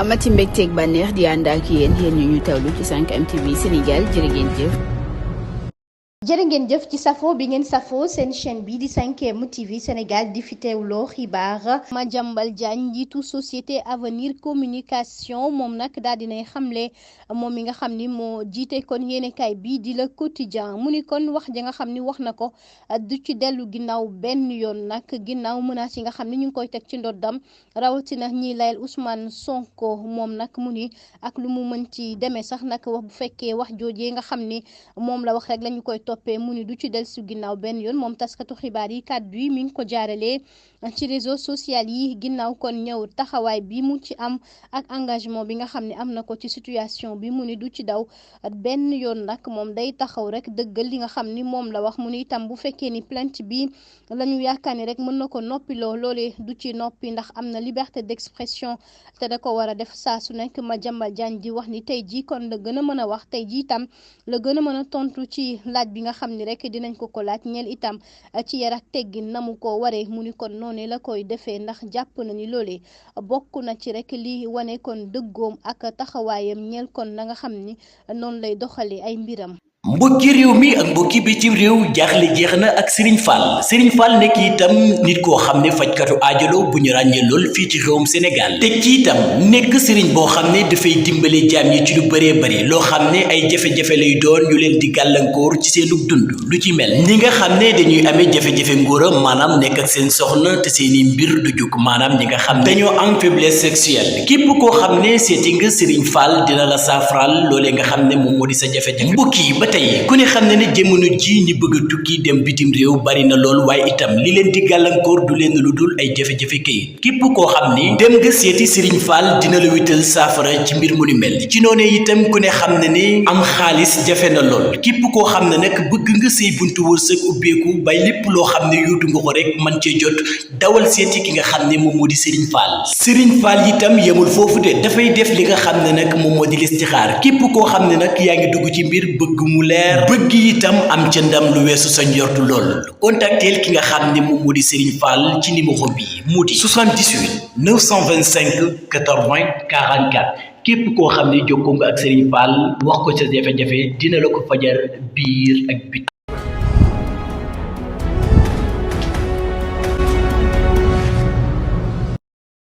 amati mbégteeg bànneex di ànd ak yéen ñu tawlu ci 5M TV Sénégal jërë ngeen jëf. jërë ngeen jëf ci safo bi ngeen safo seen chaîne bi di 5M TV Sénégal di fi teewloo xibaar Madiambal Diagne njiitu société Avenir Communication moom nag daal dinay xamle moom mi nga xam ni moo jiite kon yéenekaay bi di Le Quotidien mu ni kon wax ja nga xam ni wax na ko du ci dellu ginnaaw benn yoon nag ginnaaw menaces yi nga xam ni ñu ngi koy teg ci ndoddam rawatina ñiy layal Ousmane Sonko moom nag mu ni ak lu mu mën ci demee sax nag wax bu fekkee wax joojee nga xam ni moom la wax rek lañu koy toppee mu ni du ci del su ginnaaw benn yoon moom taskatu xibaar yi kàddu yi mi ngi ko jaaralee ci réseaux sociaux yi ginnaaw kon ñëw taxawaay bi mu ci am ak engagement bi nga xam ne am na ko ci situation bi mu ni du ci daw benn yoon nag moom day taxaw rek dëggal li nga xam ni moom la wax mu ni itam bu fekkee ni plainte bi la ñu yaakaar ni rek mën na ko noppiloo loolee du ci noppi ndax am na liberté d'expression te da ko war a def saa su nekk Madiambal Diagne di wax ni tey jii kon la gën a mën a wax tey jii itam la gën a mën a tontu ci laaj bi nga xam ni rek dinañ ko laaj ñeel itam ci yar ak teggin na mu ko waree mu ni kon noonu la koy defee ndax jàpp na ni loolee bokk na ci rek li wane kon dëggoom ak taxawaayam ñeel kon na nga xam ni noonu lay doxalee ay mbiram. mbokki réew mi ak mbokki bitim réew jaaxle jeex na ak Serigne Fall nekk itam nit koo xam ne fajkatu aajalo bu ñu ràññee lool fii ci réewum Sénégal teg ci itam nekk Serigne boo xam ne dafay dimbale jaam yi ci lu bëree bëri loo xam ne ay jafe-jafe lay doon ñu leen di gàllankoor ci seenu dund lu ci mel ñi nga xam ne dañuy amee jafe-jafe ngóora maanaam nekk ak seen soxna te seeni mbir du jug maanaam ñi nga xam ne dañoo am faiblesse sexuelle képp koo xam ne seeti nga Serigne Fall dina la saafaraal loolee nga xam ne moom moo di sa jafe-jafe mbokki tey ku ne xam ne ne jamono ji ñi bëgg a tukki dem bitim réew bari na lool waaye itam li leen di gàllankoor du leen lu dul ay jafe-jafe kayit képp koo xam ni dem nga seeti Serigne Fall dina la wital saafara ci mbir mu ni mel ci noonee itam ku ne xam ne ne am xaalis jafe na lool képp koo xam ne nag bëgg nga say buntu wërsëg ubbeeku bay lépp loo xam ne yuutu nga ko rek man cee jot dawal seeti ki nga xam ne moom moo di Serigne Fall itam yemul foofu de dafay def li nga xam ne nag moom moo di listixaar képp koo xam ne nag yaa ngi dugg ci mbir bëgg mu leer bëgg itam am ca ndam lu weesu sa njortu lool contacteel ki nga xam ne moom moo di Serigne Fall ci numéro bi mu di 78 925 80 44 képp koo xam ne jokkoo nga ak Serigne Fall wax ko sa jafe-jafe dina la ko fajar biir ak bit